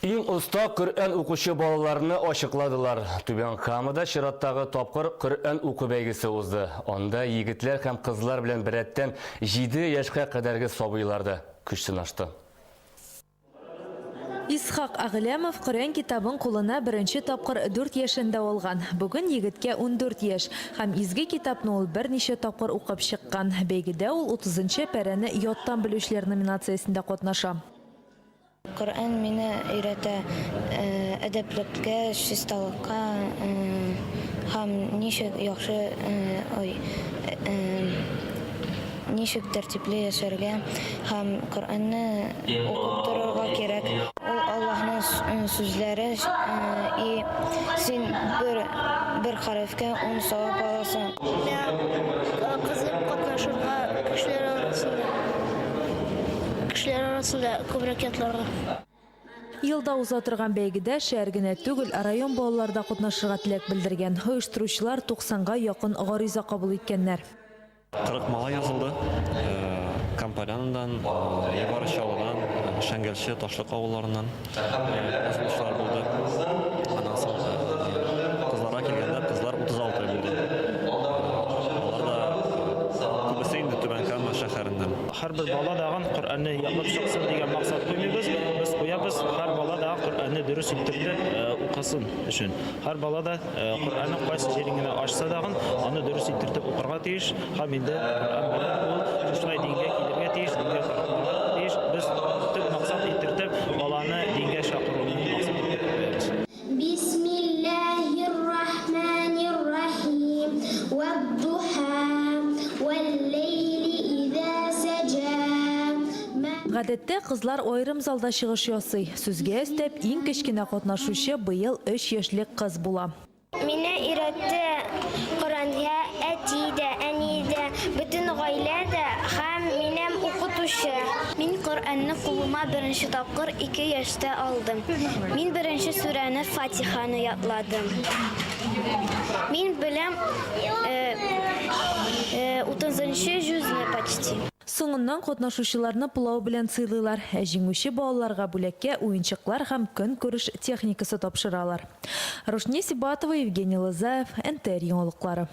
Иң оста Коръән укучы балаларны ачыкладылар. Түбән Камада чираттагы тапкыр Коръән уку бәйгесе узды. Анда егетләр һәм кызлар белән беррәттән җиде яшькә кадәрге сабыйлар да көч сынашты. Исхак Әгъләмов Коръән китабын кулына беренче тапкыр дүрт яшендә алган. Бүген егеткә 14 яшь. Һәм изге китапны ул берничә тапкыр укып чыккан. Бәйгедә ул утызынчы парәне яттан белүчеләр номинациясендә катнаша. Коръән мине өйрәтә әдәплеккә, чисталыкка һәм ничек яхшы, ой, ничек тәртипле яшәргә һәм Коръәнне укып торырга кирәк. Ул Аллаһның сүзләре и син бер бер хәрефкә ун савап аласың. Миңа кызык катнашырга кешеләр арасында. Кешеләр арасында күбрәк ятларга. Елда уза торган бәйгедә шәһәр генә түгел, район балалары да катнашырга теләк белдергән. Оештыручылар 90 га якын гариза кабул иткәннәр. 40 малай язылды. Камполянадан, Югары Чаллыдан, Шәңгәлче, Ташлык авылларыннан язылучылар булды. Аннан соң кызларга килгәндә, кызлар 36 булды. Алар да күбесе инде Түбән Кама шәһәреннән. Һәрбер бала дагын Коръәнне ятлап чыксын дигән максат куймыйбыз. Без куябыз, һәр бала да Коръәнне дөрес иттерде укысын өчен. Һәр бала да Коръәннең кайсы җирен генә ачса дагын, аны дөрес иттерде укырга тиеш. Һәм инде Коръән белән ул шушылай дингә килергә тиеш, дингә тартылырга тиеш. Без төп максат иттерде баланы дингә чакыруны максат итеп куябыз. Бисмиллаһир-рахманир-рахим. Вәд-духа, вәл-ләйли иза сәҗа. Ма. Гадәттә, кызлар аерым залда чыгыш ясый. Сүзгә өстәп, иң кечкенә катнашучы быел өч яшьлек кыз була. Мине өйрәтте Коръәнгә әти дә, әни дә, бөтен гаилә дә һәм минем укытучы. Мин Коръәнне кулыма беренче тапкыр ике яшьтә алдым. Мин беренче сүрәне Фатиханы ятладым. Мин беләм утызынчы җүзне почти. Соңыннан катнашучыларны пылау белән сыйлыйлар, ә җиңүче балаларга бүләккә уенчыклар һәм көнкүреш техникасы тапшыралар. Рушния Сибатова, Евгений Лызаев, НТР яңалыклары.